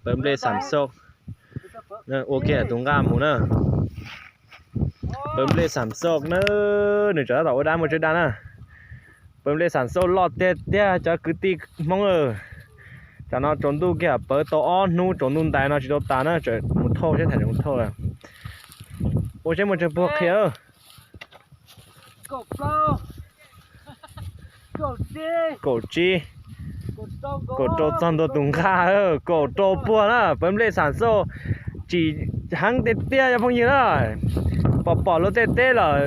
Pawv nplej xam xauj, ua kiag tus nqaj mus na. Pawv nplej xam xauj na, nws tseem tab tom ua dab muaj tsev dab na. Pawv nplej xam xauj loj tiag tiag cov kwv tij Hmoob. Tam no tsaus ntuj kiag pawv tau ob hnub tsaus ntuj ntais no tsis tau tas na, tseem mus thauj seb tham tseem mus thauj. Ua seb muaj tsawg puag qhia. Kaum tsib, kaum rau txog ntua tus nqaj, kaum rau puag na, pawv nplej xam xauj tsim heev tiag tiag cov phooj ywg na. Pom pom luag tej teb lawm,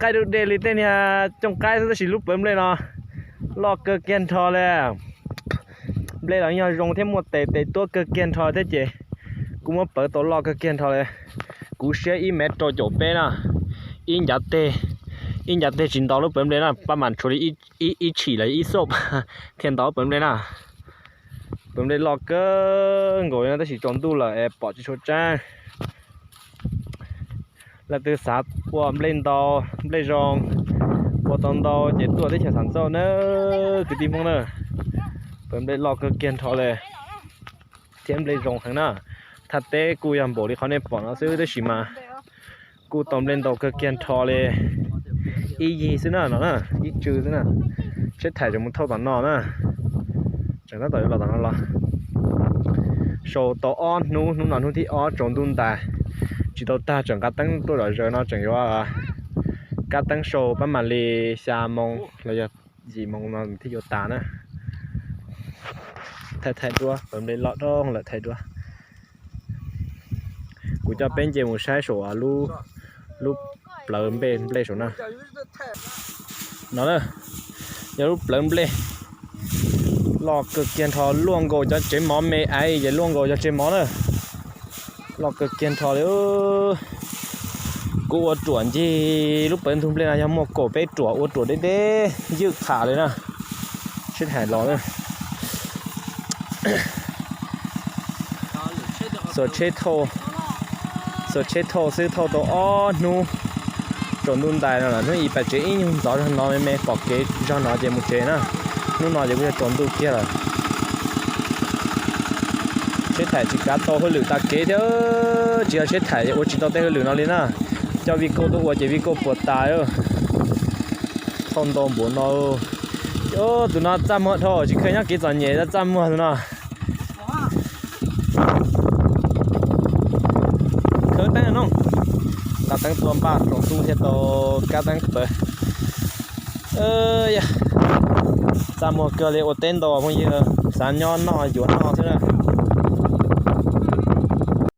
qaij du de li tej niag cooj qaib xwb tab sis lub pawv nplej no loj kawg kiag nrho li. Nplej los yog zoo thiab muaj tes tes tuab kawg kiag nrho thiab ces kuj muab pawv tau loj kawg kiag nrho li. Kuv siab ib mev rau caum peb na, ib ncav teg, ib ncav teg tsis ntaus lub pawv nplej na, pab mam tshuav li ib tshim los ib xauj thiaj ntaus lub pawv nplej na. Pawv nplej loj kawg nkaus li no tab sis tsaus ntuj lawm es pom tsis tshua tseeb. Leej twg xav ua nplej ntau, nplej zoo, ua tau ntau ces tuaj teb chaws xam xauj na, kwv tij Hmoob na. Pawv nplej loj kawg kiag nrho li thiab nplej zoo heev na. Thaj teb kuj yog npaum li qhov nej pom no xwb tab sis mas kuj tau nplej ntau kawg kiag nrho li. Ib yig xwb na no na, ib tsw xwb na. Seb tham tseem mus thauj tom no na. Tseem tab tom yuav los tom no los. Sau tau ob hnub, hnub no hnub thib ob tsaus ntuj ntais tsis tau tag, tseem nqa teeb tuaj zom zaws no tseem yuav kab teeb sau pab mam li xya moo los yog yim moo no thiaj yuav tas na. Thaij thaij duab, pawv nplej loj doo lawm thaij duab. Kuv coj peb nce mus saib saum lub plawv nplej saum na. No na, yog lub plawv nplej loj kawg kiag nrho, luaj nkaus cov tsev mov me aiv ces luaj nkaus cov tsev mov na. Loj kawg kiag nrho li. Kuv ua ruam ncig lub pawv ntug nplej no yog muaj kaum peb ruam, ua ruam deb deb ywj qham li na. Sib hais los na. Xuas tsheb thauj, xuas tsheb thauj xwb thauj tau ob hnub. Tsaus ntuj ntais no lawm, hnub ib pas tsev ib nyuag ntxov zog no me me pom kev zog no ces mus tsev na. Hnub no ces kuj yog tsaus ntuj kiag lawm. Tsheb thaim tsis kav tau hauj lwm tas kev thiab, tsis yog tsheb thaim ua tsis tau tej hauj lwm no li na. Coj vij kauj tuaj ua ces vij kauj puas tas. Thauj ntau npaum no. Tus no txaj muag dhau, tsis kheev nyob kev txom nyem txaj muag tus no. Khawb teeb no, nqa teeb tua npaj tsaus ntuj thiaj tau kab teeb pawv. Txaj muag kawg li, ua teb ntau phooj ywg, xav nyob noj yuav noj xwb na.